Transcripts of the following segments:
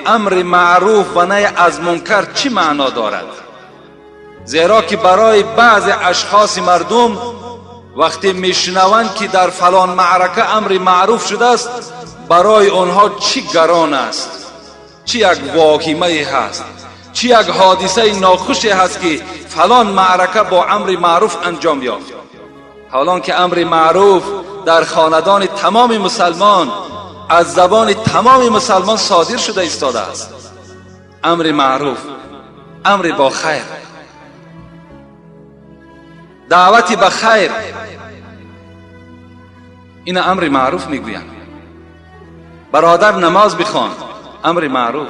امر معروف و نهی از منکر چی معنا دارد. زیرا که برای بعض اشخاص مردم وقتی میشنوند که در فلان معرکه امر معروف شده است، برای آنها چی گران است، چی یک واهمه هست، چی یک حادثه ناخوشی هست که فلان معرکه با امر معروف انجام یافت. حالان که امر معروف در خاندان تمام مسلمان از زبان تمام مسلمان صادر شده ایستاده است. امر معروف، امر با خیر، دعوت به خیر، این امر معروف میگویند. برادر نماز بخوان، امر معروف.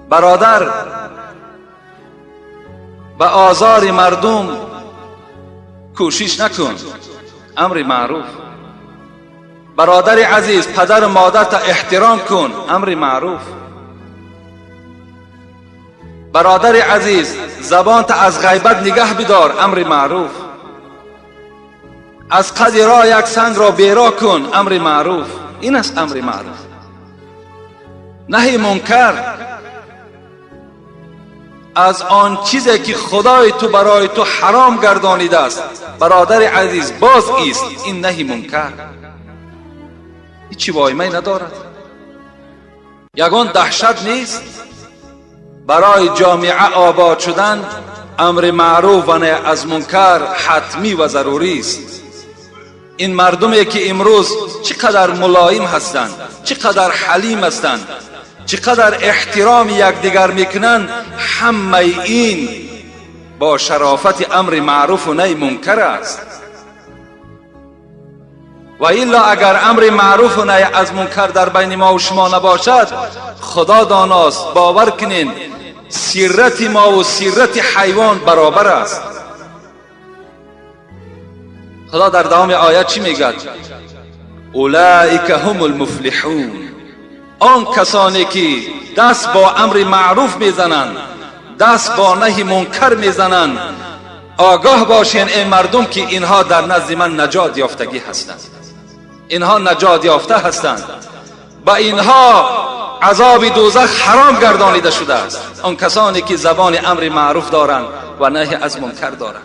برادر به آزار مردم کوشش نکن، امر معروف. برادر عزیز پدر و مادر تا احترام کن، امر معروف. برادر عزیز زبان تا از غیبت نگه بدار، امر معروف. از قد راه یک سنگ را بیرا کن، امر معروف. این است امر معروف. نهی منکر از آن چیزی که خدای تو برای تو حرام گردانیده است، برادر عزیز باز ایست، این نهی منکر. هیچی واهمه ندارد، یگان دهشت نیست. برای جامعه آباد شدن امر معروف و نهی از منکر حتمی و ضروری است. این مردمی که امروز چقدر ملایم هستند، چقدر حلیم هستند، چقدر احترام یکدیگر میکنند، همه این با شرافت امر معروف و نهی منکر است. و الا اگر امر معروف و نهی از منکر در بین ما و شما نباشد، خدا داناست، باور کنین سیرت ما و سیرت حیوان برابر است. خدا در دوام آیت چی میگد؟ اولئک هم المفلحون. آن کسانی که دست با امر معروف میزنند، دست با نهی منکر میزنند، آگاه باشین ای مردم که اینها در نزد من نجات یافتگی هستند، اینها نجات یافته هستند، با اینها عذاب دوزخ حرام گردانیده شده است. آن کسانی که زبان امر معروف دارند و نهی از منکر دارند.